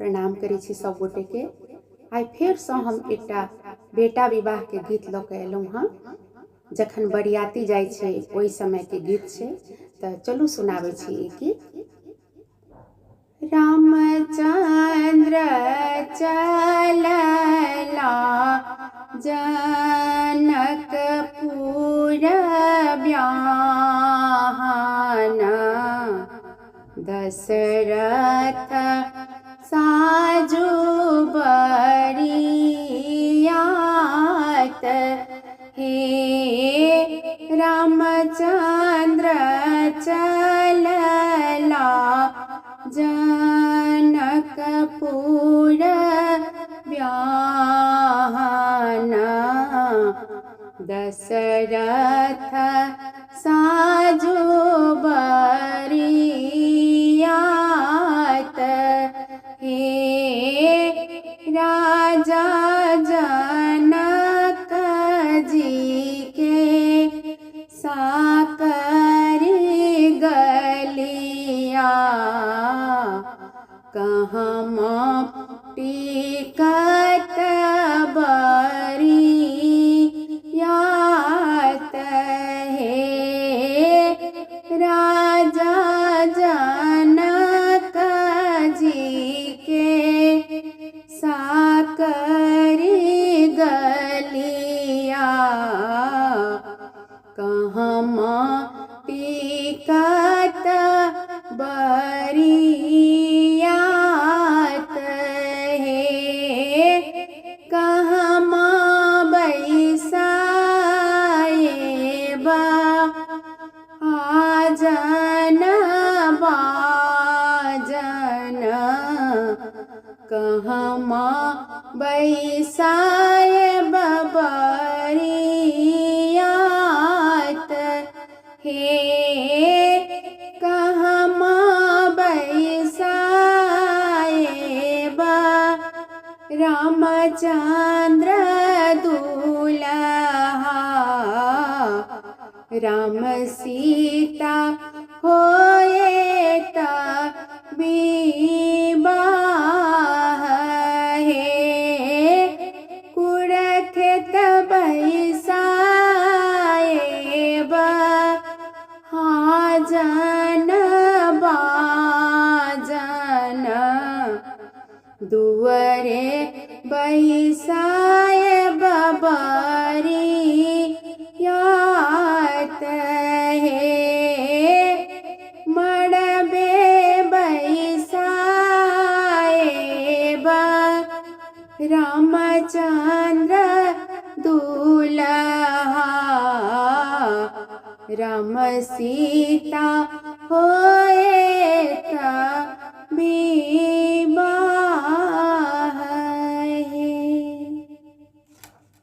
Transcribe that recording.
प्रणाम करै छी सब गोटेके। आइ फेरसँ हम एकटा बेटा विवाहके गीत लऽ कऽ एलहुँ हँ। जखन बरियाती जाइ छै ओहि समयके गीत छै, तऽ चलू सुनाबै छी ई गीत। रामचंद्र चलला जनकपुर ब्याहना, दशरथ साजु बरियात हे। रामचंद्र चलला जनकपुर ब्याहना, दशरथ साजु बरियात हे। राजा जनक जी के साकर गलिया, कहाँ टिकत बरियात हे। राजा जनक जी के साकर गलिया, कहाँ टिकत बरियात हे। कहाँ बैसाएबा आजन बाजन, कहाँ बैसाएब बरियात हे। कहाँ बैसाएबा रामचंद्र दूल्हा, राम सीता होए विवाह हे। कुरखेत बैसाएबा हाजन बाजन, दुअरे बैसाएब बरियात हे। मड़बे बैसाएबा रामचंद्र दूल्हा, राम सीता होए